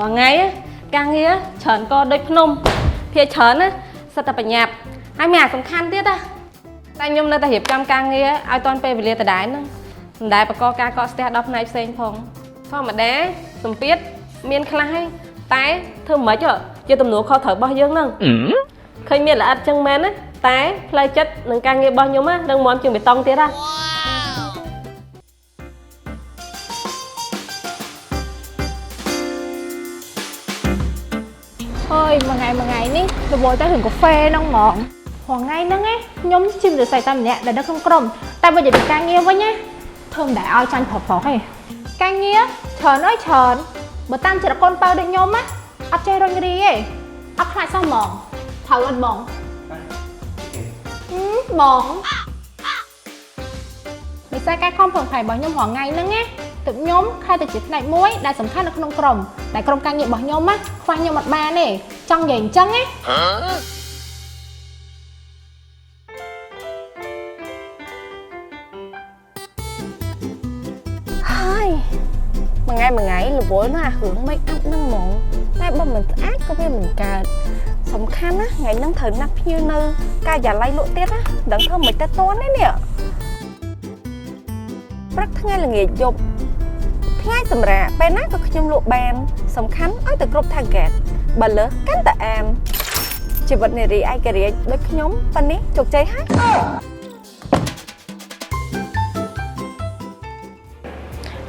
រាល់ថ្ងៃការងារច្រើនក៏ដូចភ្នំភាគច្រើនណាសិតតែបញ្ញាប់ហើយមានអាសំខាន់ទៀតណាតែខ្ញុំនៅតែរៀបចំការងារឲ្យតាន់ពេលវេលាដដែលហ្នឹងមិនដែលបកកការកកស្ទះដល់ផ្នែកផ្សេងផងធម្មតាសម្ពាធមានខ្លះហើយតែធ្វើមិនខ្មិចជាទំនួលខុសត្រូវរបស់យើងហ្នឹងឃើញមានល្អិតចឹងមែនណាតែផ្លូវចិត្តនិងការងាររបស់ខ្ញុំណារឹងមាំជាងបេតុងទៀតណា អើយមួយថ្ងៃមួយថ្ងៃនេះរវល់តែរឿងកាហ្វេហ្នឹងហ្មងរាល់ថ្ងៃហ្នឹងណាខ្ញុំជាមនុស្សស្រីតែម្នាក់ដែលនៅក្នុងក្រុមតែបើនិយាយពីការងារវិញណាធ្វើមិនដែលឲ្យចាញ់ប្រុសប្រុសទេការងារច្រើនអើយច្រើនបើតាមចរិតកូនបើដូចខ្ញុំណាអត់ចេះរុញរាទេអត់ខ្លាចសោះហ្មងត្រូវអត់បងហឹមបងដោយសារការខំប្រឹងប្រែងរបស់ខ្ញុំរាល់ថ្ងៃហ្នឹងណាទើបខ្ញុំខែទៅជាផ្នែកមួយដែលសំខាន់នៅក្នុងក្រុមតែក្រុមការងាររបស់ខ្ញុំណាខ្វះខ្ញុំអត់បានទេចង់និយាយអញ្ចឹងណា ហើយមួយថ្ងៃមួយថ្ងៃរវល់ណាស់អារឿង make up ហ្នឹងហ្មងតែបើមិនស្អាតក៏វាមិនកើតសំខាន់ណាថ្ងៃហ្នឹងត្រូវណាត់ភ្ញៀវនៅការិយាល័យលក់ទៀតណាមិនដឹងធ្វើមិនទៅតន់ទេនេះព្រឹកថ្ងៃល្ងាចយប់ថ្ងៃសម្រាប់ពេលណាក៏ខ្ញុំលក់បាន សំខាន់ឲ្យតែគ្រប់ target បើលើសកាន់តែអាមជីវិតនារីឯករាជ្យដូចខ្ញុំប៉ុណ្នេះជោគជ័យហើយ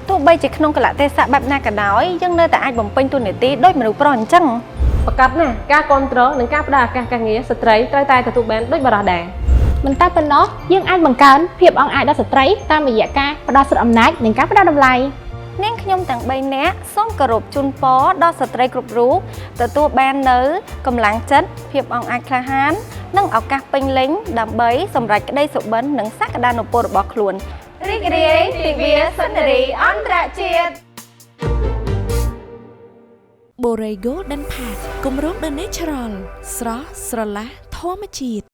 ទោះបីជាក្នុងកលៈទេសៈបែបណាក៏ដោយយើងនៅតែអាចបំពេញតួនាទីដូចមនុស្សប្រុសអញ្ចឹង ប្រកាសណាស់ការគ្រប់គ្រងនិងការផ្ដល់ឱកាសការងារស្ត្រីត្រូវតែទទួលបានដូចបរិះដែរ មិនតែប៉ុណ្ណោះយើងអាចបង្កើនភាពអង់អាចដល់ស្ត្រីតាមរយៈការផ្ដល់សិទ្ធិអំណាចនិងការផ្ដល់តម្លៃ នាងខ្ញុំទាំង3នាក់សូមគោរពជូនពរដល់ស្ត្រីគ្រប់រូបទទួលបាននៅកម្លាំងចិត្តភាពអង់អាចក្លាហាន និងឱកាសពេញលេញដើម្បីសម្រេចក្តីសុបិននិងសក្តានុពលរបស់ខ្លួនរីករាយទិវាសិទ្ធិនារីអន្តរជាតិ បូរ៉េ Golden Park គម្រោង The Natural ស្រស់ស្រឡះធម្មជាតិ។